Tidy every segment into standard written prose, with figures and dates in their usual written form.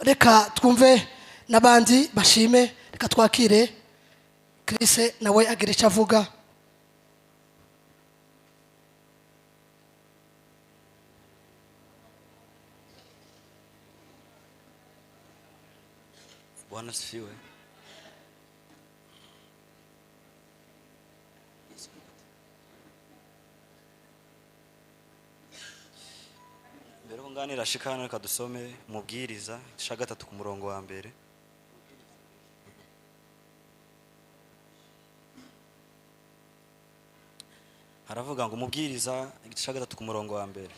Reka twumve n'abandi bashime. Reka twakire Chris, nawe agira icyo avuga. Bwana asifiwe. Mbere ko nganira shika hano, reka dusome Umubwiriza igice cya 3 ku murongo wa 1. Haravuga ngo, Umubwiriza igice cya 3 ku murongo wa 1: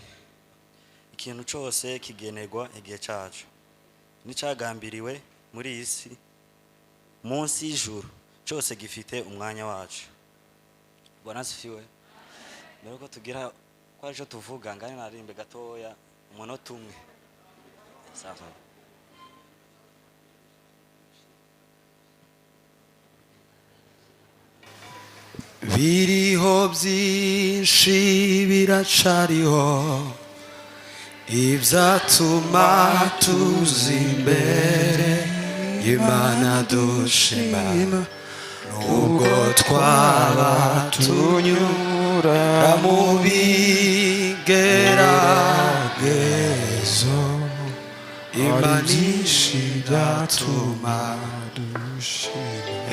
"Ikintu cyose kigenerwa igihe cyacu, n'icyagambiriwe muri iyi si munsi y'ijuru cyose gifite umwanya wacu." Bwana asifiwe. Mbere ko tugira ko aricyo tuvuga, ngane narimbe gatoya umunota umwe. Sawa. Biriho byinshi, biracariho ibyatuma tuza imbere y'Imana dushima, nubwo twaba tunyura mu bigeragezo. Imana ibyatuma dushima.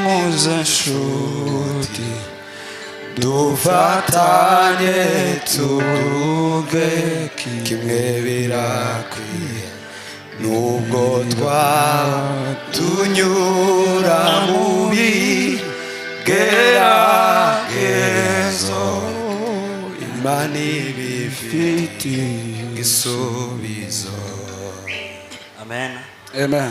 Muze nshuti, dufatanye tuvuge kimwe: birakwiye, nubwo twaba tunyura mu bigeragezo, Imana ibifitiye igisubizo. Amen. Amen.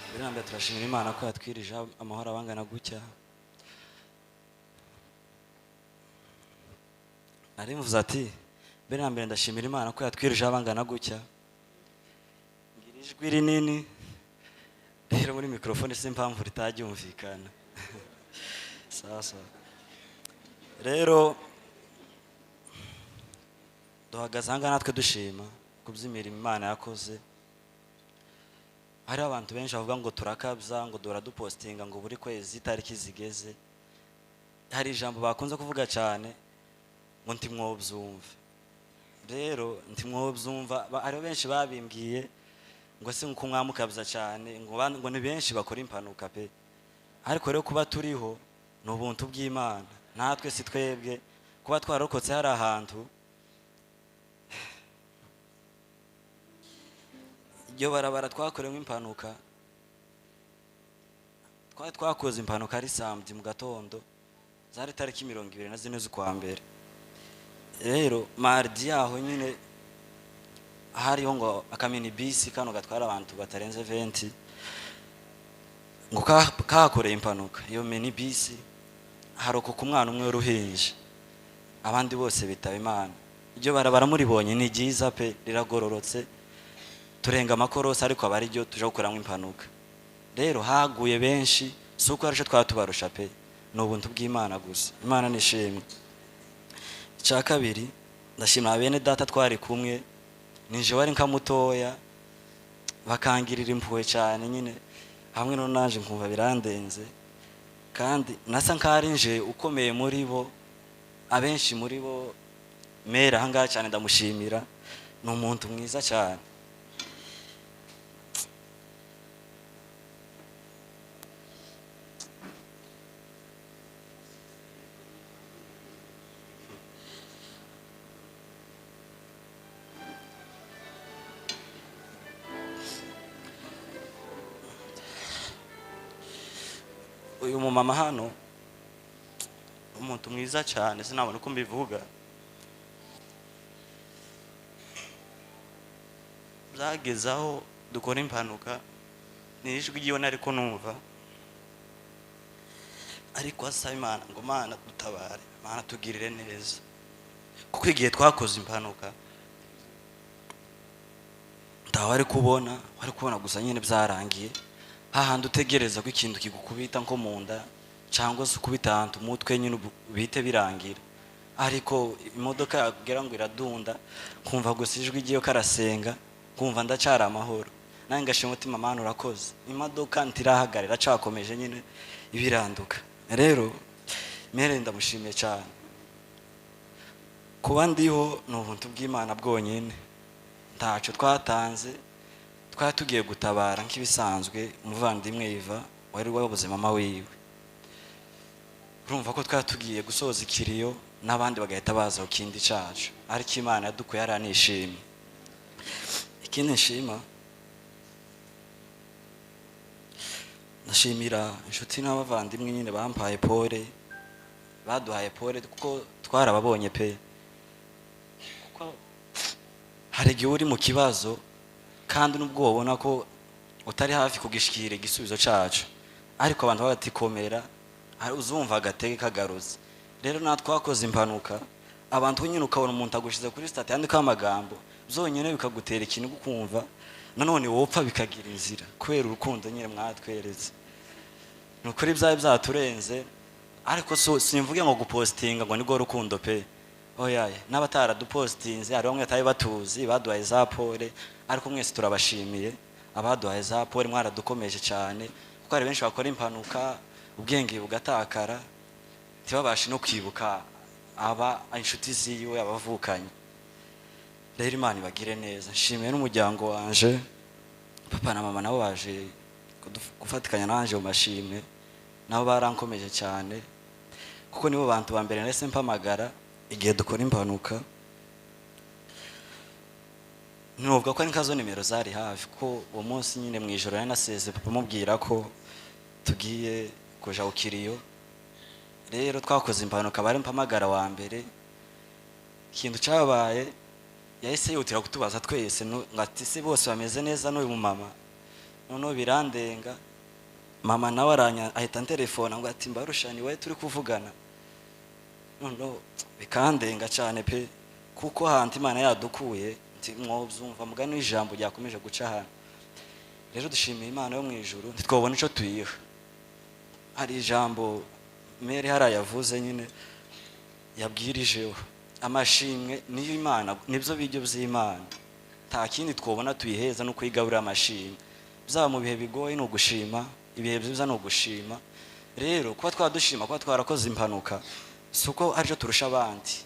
Mbere na mbere turashimira Imana ko yatwirije amahoro abangana gutya. Nari mvuze ati mbere na mbere ndashimira Imana ko yatwirije abangana gutya. Ngira ijwi rinini rero muri mikorofone, si impamvu ritaryumvikana. Sasa rero duhagaze ahangaha natwe dushima ku by'imirimo Imana yakoze. Hariho abantu benshi bavuga ngo turakabya, ngo duhora dupostinga ngo buri kwezi itariki zigeze. Hari ijambo bakunze kuvuga cyane ngo ntimwobyumva. Rero ntimwobyumva, hariho benshi babimbwiye ngo se nkuko mwamukabya cyane, ngo ngo ni benshi bakora impanuka pe. Ariko rero kuba turiho ni ubuntu bw'Imana, natwe si twebwe kuba twararokotse. Hari ahantu iryo barabara twakorewemo impanuka, twari twakoze impanuka ari samedi mu gatondo, zari tariki 24 z'ukwa mbere. Rero mardi yaho nyine hariho ngo akamini bisi kano gatwara abantu batarenze 20 ngo kahakoreye impanuka. Iyo mini bisi harokoka umwana umwe w'uruhinja, abandi bose bitaba Imana. Iryo barabara muribonye ni ryiza pe, riragororotse, turenga amakorosi, ariko aba ariryo tuje gukoramo impanuka. Rero haguye benshi, si uko aricyo twaba tubarusha pe, ni ubuntu bw'Imana gusa. Imana nishimwe. Icya kabiri, ndashimira bene data twari kumwe. Nije wari nka mutoya, bakangirira impuhwe cyane nyine, hamwe no naje nkumva birandenze, kandi nasa nkaho ari nje ukomeye muri bo, abenshi muri bo. Mera ahangaha cyane ndamushimira, ni umuntu mwiza cyane. Uyu mumama hano, umuntu mwiza cyane, sinabona uko mbivuga. Byageze aho dukora impanuka, ni ijwi ry'iwe ariko numva ariko asaba Imana ngo: "Mana dutabare, Mana tugirire neza." Kuko igihe twakoze impanuka ntawe ari kubona, wari kubona gusa nyine byarangiye, hahandi utegereza ko ikintu kigukubita nko mu nda cyangwa se ukubita ahantu umutwe nyine bihite birangira. Ariko imodoka yagira ngo iradunda, nkumva gusa ijwi igiye karasenga, nkumva ndacara amahoro, nanjye ngashima umutima: "Mana, urakoze." Imodoka ntirahagarara, iracakomeje nyine ibiranduka. Rero mere ndamushimiye cyane. Kuba ndiho ni ubuntu bw'Imana bwonyine, ntacyo twatanze. Twari tugiye gutabara nk'ibisanzwe umuvandimwe Iva wari wabuze mama wiwe. Urumva ko twari tugiye gusoza ikiriyo n'abandi bagahita baza ku kindi cyacu, ariko Imana yadukuye hariya, nishimye. Ikindi nshima, ndashimira inshuti n'abavandimwe nyine bampaye pole, baduhaye pole, kuko twarababonye pe. Kuko hari igihe uri mu kibazo kandi nubwo wabona ko utari hafi kugishikira igisubizo cyacu, ariko abantu bagatikomera, hari uzumva agatege kagaruze. Rero natwe twakoze impanuka, abantu nyine ukabona umuntu agushize kuri status yandikaho amagambo byonyine bikagutera ikintu, ukumva nanone wopfa bikagira inzira kubera urukundo nyine mwatweretse. Ni ukuri byari byaturenze, ariko so simvuge ngo gupostinga ngo nibwo rukundo pe, oya. N'abataradupostinze, hari bamwe batari batuzi baduhaye za pole, ariko mwese turabashimiye abaduhaye za pole, mwaradukomeje cyane, kuko hari benshi bakora impanuka ubwenge bugatakara, ntibabashe no kwibuka aba inshuti ziwe, abavukanye. Rero Imana ibagire neza. Nshimiye n'umuryango wanje, papa na mama nabo baje gufatikanya nanje mu mashimwe, nabo barankomeje cyane, kuko nibo bantu ba mbere nahise mpamagara igihe dukora impanuka. Nuvuga ko ari nkazo nimero zari hafi, ko uwo munsi nyine mu ijoro nari naseze papa mubwira ko tugiye kuja ku kiriyo. Rero twakoze impanuka, bari mpamagara wa mbere. Ikintu cyabaye, yahise yihutira kutubaza twese ngo ati: "Se bose bameze neza n'uyu mumama?" Noneho birandenga. Mama nawe aranya, ahita antelefona ngo ati: "Mbarushani we turi kuvugana?" Noneho bikandenga cyane pe, kuko ahantu Imana yadukuye nti mwobyumva mugani w'ijambo ryakomeje guca hano. Rero dushimiye Imana yo mu ijuru, ntitwabona icyo tuyiha. Hari ijambo mere hariya yavuze nyine yabwirijeho amashimwe, niyo Imana, nibyo biryo by'Imana. Nta kindi twabona tuyiheza no kuyigaburira amashimwe. Byaba mu bihe bigoye ni ugushima, ibihe byiza ni ugushima. Rero kuba twadushima kuba twarakoze impanuka, si uko aricyo turusha abandi.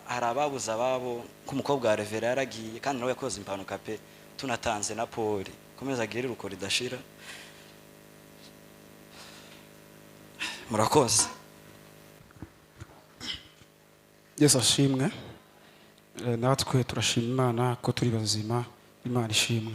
Hari ababuze ababo, nk'umukobwa wa revera yaragiye kandi nawe yakoze impanuka pe. Tunatanze na pole, komeza agire iruko ridashira. Murakoze. Yesu ashimwe. Natwe turashima Imana ko turi bazima. Imana ishimwe.